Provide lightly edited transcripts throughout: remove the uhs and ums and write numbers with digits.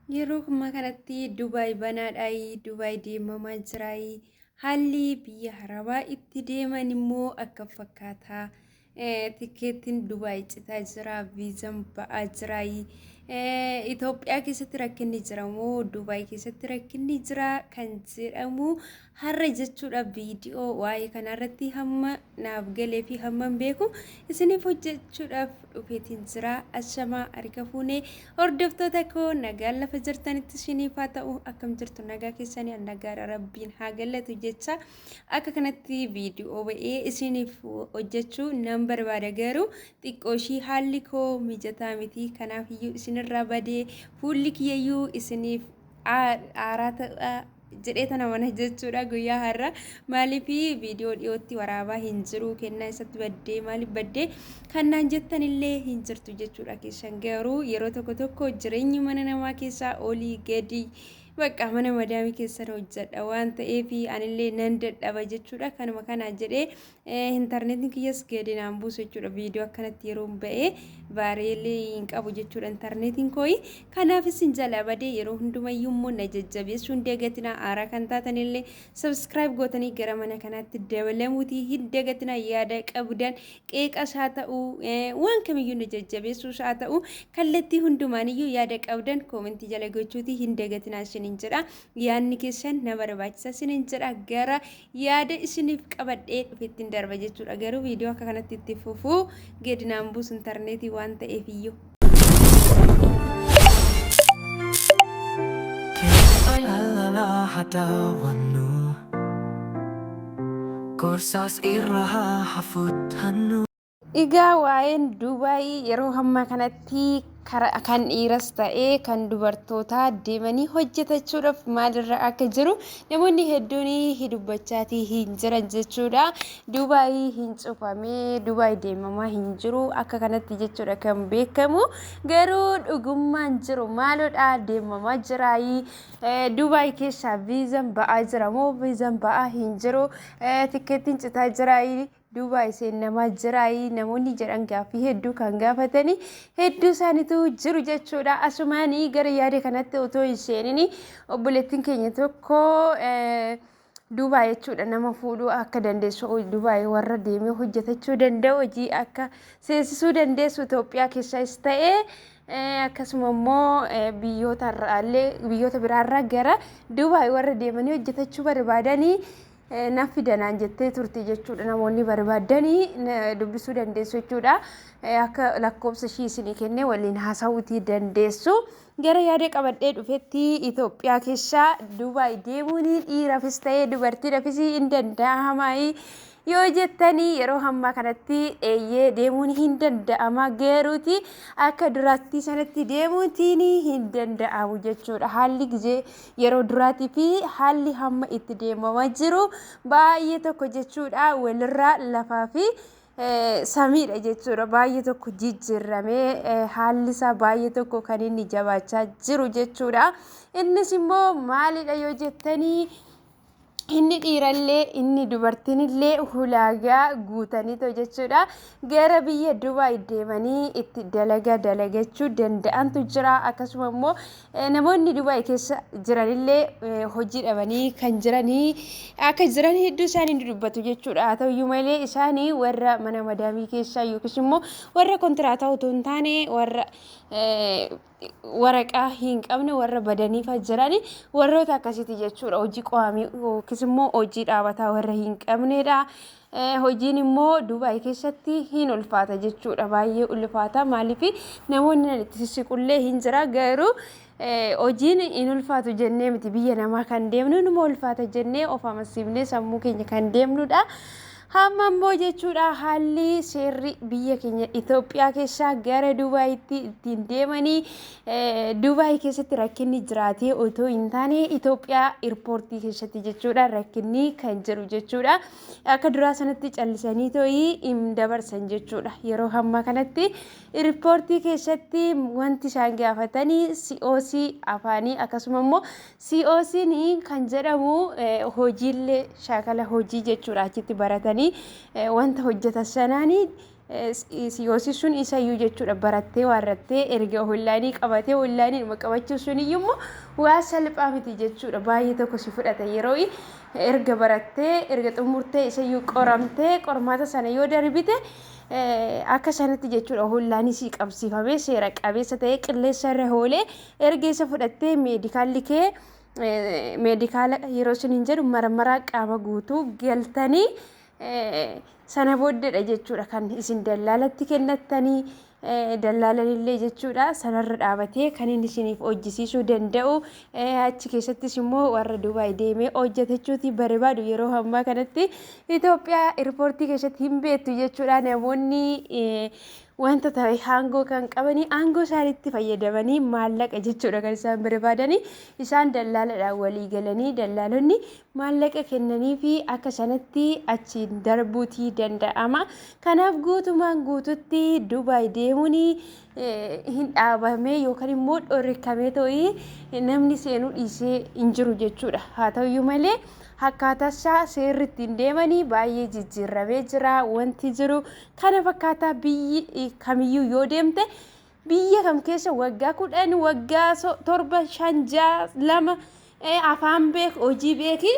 Yeroo ammaa kanatti Dubaay banaadhaayi, Dubaay deemamaa jiraayi. Haalli biyya Arabaa itti deeman immoo akkam fakkaata? Tikkeettiin Dubaay citaa jira, viizaan ba'aa jiraayi. Itoophiyaa keessatti rakkinni jira moo Dubaay keessatti rakkinni jira kan jedhamu har'a jechuudha viidiyoo waa'ee kanarratti hamma naaf galee fi hamma beeku isiniif hojjechuudhaaf dhufeetiin jira. Ashamaa harka fuunee hordoftoota koo, nagaan lafa jirtanitti isiniif haa ta'u. Akkam jirtu? Nagaa keessanii? Nagaadha, rabbiin haa galatu jecha akka kanatti viidiyoo ba'ee isiniif hojjechuu nan barbaada, garuu xiqqoo ishii haalli koo mijataa miti. Kanaafiyyuu isinirraa badee fuulli kiyyayyuu isiniif aaraa ta'a jedhee tana mana jechuudha guyyaa har'a. Maaliif viidiyoo dhiyootti waraabaa hin jiru, kennaa isatti baddee, maaliif baddee kannaan jettanillee hin jirtu jechuudha keessan. Garuu yeroo tokko tokko jireenyi mana namaa keessaa olii gadi bakka mana madaamii keessan hojjedha waan ta'eef anillee nan dadhaba jechuudha. Kanuma kana jedhee intarneetiin kiyyas gadi naan buusu jechuudha. Viidiyoo akkanatti yeroo ba'ee baareelee hin qabu jechuudha intarneetiin kooyi. Kanaaf isin jala badee yeroo hundumayyuu immoo na jajjabeessuu hin dagatinaa. Haaraa kan taatanillee subscribe gootanii gara mana kanaatti dabalamuutii hin dagatinaa. Yaada qabdan, qeeqas haa ta'u, waan kamiyyuu na jajjabeessuus haa ta'u, kallattii hundumaaniyyuu yaada qabdan koomentii jala gochuutii hin dagatinaa isiniin jedha. Yaadni keessan na barbaachisa isiniin jedha. Gara yaada isiniif qabadhee dhufettiin darba jechuudha. Garuu viidiyoo akka kanatti itti fufuu gadi naan buusu intarneetii waan ta'eef iyyuu. Haa daawwannu, gorsaas irra haa fudhannu. Egaa waa'een Duubaayii yeroo ammaa kanatti kan dhiiras ta'ee kan dubartootaa deemanii hojjetachuudhaaf maalirra akka jiru namoonni hedduun dubbachaatii hin jiran jechuudha. Duubaayii hin cufamee, Duubaayii deemamaa hin jiru akka kanatti jechuudha kan beekamu. Garuu dhugummaan jiru maalodha? Deemamaa jiraayii? Duubaayii keessaa viizaan ba'aa jira moo viizaan ba'aa hin jiru? Tikkeettiin citaa jiraayii? Duubaay seennamaa jiraayii? Namoonni jedhan gaaffii hedduu kan gaafatanii hedduu isaaniitu jiru jechuudha. Asumaanii gara yaada kanatti otoo hin seenin obboleettiin keenya tokko Duubaay jechuudha nama fuudhuu akka dandeessu, Duubaay warra deemee hojjetachuu danda'u, hojii akka seensisuu dandeessu, Itoophiyaa keessas ta'ee akkasuma immoo biyyoota irraallee biyyoota biraarraa gara Duubaay warra deemanii hojjetachuu barbaadanii na fidanaan jettee turte jechuudha. Namoonni barbaadanii dubbisuu dandeessu jechuudha. Akka lakkoofsa ishii isinii kennee waliin haasa'uutii dandeessu. Gara yaada qabadhee dhufetti, Itoophiyaa keessaa Dubaay deemuun dhiiraafis ta'ee dubartiidhaafis hin danda'amaa yoo jettanii, yeroo ammaa kanatti eeyyee, deemuun hin danda'ama, garuuti akka duraatti sanatti deemuutiin hin danda'amu jechuudha. Haalli gizee yeroo duraatii fi haalli hamma itti deemamaa jiru baay'ee tokko jechuudha. Walirraa lafaa fi samiidha jechuudha. Baay'ee tokko jijjiiramee haalli isaa baay'ee tokko kan inni jabaachaa jiru jechuudha. Innis immoo maalidha yoo jettanii, inni dhiirallee inni dubartiinillee ulaagaa guutaniitoo jechuudha gara biyya Dubaay deemanii itti dalagaa dalagachuu danda'antu jira. Akkasuma immoo namoonni Dubaay keessa jiranillee hojii dhabanii kan jiranii akka jiran hedduu isaanii ni dubbatu jechuudha. Haa ta'uyyuu malee isaanii warra mana madaamii keessaa yookiis immoo warra kontiraataa otoo hin taane, warra waraqaa hin qabne, warra badaniifa jiran, warroota akkasiiti jechuudha. Hojii qo'amii yookiis immoo hojii dhaabataa warra hin qabnedha. Hojiin immoo Dubaay keessatti hin ulfaata jechuudha. Baay'ee ulfaata. Maaliif namoonni itti sissiqullee hin jira, garuu hojiin hin ulfaatu jennee miti biyya namaa kan deemnu, numa ulfaata jennee of amansiifnee sammuu keenya kan deemnudha. Hamma immoo jechuudha haalli seerri biyya keenya Itoophiyaa keessaa gara Dubaayitti ittiin deemanii, Dubaay keessatti rakkinni jiraatee otoo hin taane Itoophiyaa airportii keessatti jechuudha rakkinni kan jiru jechuudha. Akka duraa sanatti callisanii too'ii hin dabarsan jechuudha. Yeroo ammaa kanatti airportii keessatti wanti isaan gaafatanii COC afaanii, akkasuma immoo COC'n kan jedhamu hojiillee shaakala hojii jechuudha, achitti baratanii wanta hojjetan sanaanii COC sun isayyuu jechuudha barattee waarrattee erga onlaayinii qabatee onlaayiniidhuma qabachuu sun iyyuu immoo waa salphaa miti jechuudha. Baay'ee tokko si fudhata yeroo erga barattee erga xumurtee isayyuu qoramtee qormaata sana yoo darbite akka sanatti jechuudha onlaayinii si qabsiifamee seera qabeessa ta'ee qilleensa irra oolee erga isa fudhattee meedikaalli kee meedikaala yeroo isin hin jedhu marmaraa qaama guutuu galtanii sana booddeedha jechuudha kan isin dallaalatti kennattanii, dallaalanillee jechuudha sanarra dhaabatee kan inni isiniif hojjisiisuu danda'u. Achi keessattis immoo warra Dubaay deemee hojjetachuuti barbaadu yeroo ammaa kanatti Itoophiyaa eerpoortii keessatti hin beektu jechuudha. Namoonni wanta ta'e aangoo kan qabanii aangoo isaaniitti fayyadamanii maallaqa jechuudha kan isaan barbaadanii. Isaan dallaaladhaan walii galanii dallaalonni maallaqa kennanii fi akka sanatti achiin darbuutii danda'ama. Kanaaf guutumaan guututti Dubaay deemuun hin dhaabamee yookaan immoo dhorkamee ta'ii namni seenuu dhiisee hin jiru jechuudha. Haa ta'uyyuu malee akkaataa isaa seerri ittiin deemanii baay'ee jijjiiramee jira wanti jiru. Kana fakkaataa biyyi kamiyyuu yoo deemte, biyya kam keessa waggaa 10, waggaa 7, 5, 6, 2 afaan beek, hojii beeki,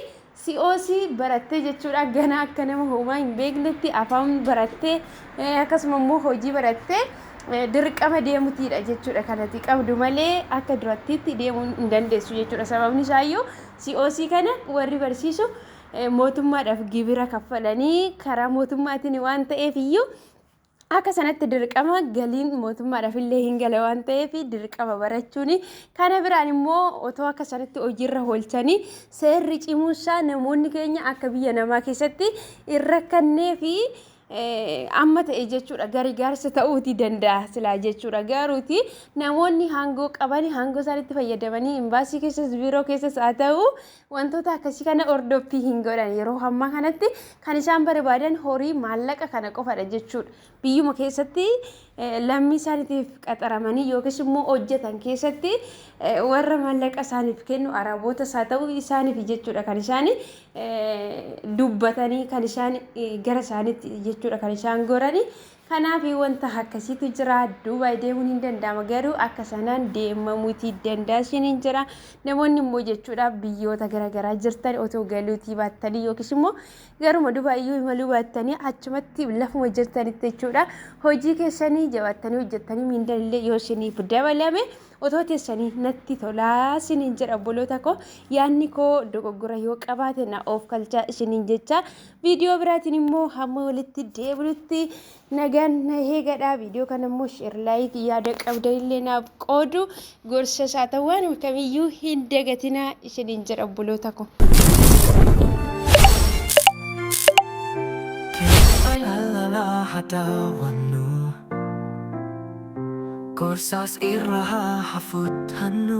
COC barattee jechuudha, gana akka nama homaa hin beeknetti afaan barattee akkasuma immoo hojii barattee dirqama deemutiidha jechuudha kanatti qabdu malee akka durattiitti deemuu hin dandeessu jechuudha. Sababni isaayyuu COC kana warri barsiisu mootummaadhaaf gibira kaffalanii karaa mootummaatiin waan ta'eef iyyuu akka sanatti dirqama galiin mootummaadhaaf illee hin gala waan ta'eef dirqama barachuuni. Kana biraan immoo otoo akka sanatti hojiirra oolchanii seerri cimuusaa namoonni keenya akka biyya namaa keessatti hin rakkannee fi amma ta'e jechuudha gargaarsa ta'uutii danda'a silaa jechuudha. Garuuti namoonni aangoo qaban aangoo isaaniitti fayyadamanii imbaasii keessas biiroo keessas haa ta'u wantoota akkasii kana hordoffii hin godhan. Yeroo ammaa kanatti kan isaan barbaadan horii maallaqa kana qofadha jechuudha. Biyyuma keessatti lammii isaaniitiif qaxaramanii yookiis immoo hojjetan keessatti warra maallaqa isaaniif kennu arabootas haa ta'u isaaniif jechuudha kan isaan dubbatanii kan isaan gara isaaniitti jechuudha kan isaan goranii. Kanaaf wanta akkasiitu jira. Duubaay deemuun hin danda'ama, garuu akka sanaan deemamuutii danda'a isiniin jira. Namoonni immoo jechuudha biyyoota garaagaraa jirtan otoo galuutii baattanii yookiis immoo garuma Dubaay iyyuu imaluu baattanii achumatti lafuma jirtanitti jechuudha hojii keessanii jabaattanii hojjettanii miindaan illee yoo isiniif dabalame otoo teessanii natti tolaa isiniin jedha. Obboloota koo, yaadni koo dogoggora yoo qabaate na of kalchaa isiniin jecha. Viidiyoo biraatiin immoo hamma walitti deebinutti nagaan na eegadha. Viidiyoo kana immoo share, like, yaada qabdan illee naaf qoodu, gorsa isaa ta'u waan kamiyyuu hin dagatinaa isiniin jedha, obboloota koo. Hadawannu Gorsaas irra haa fudhannu.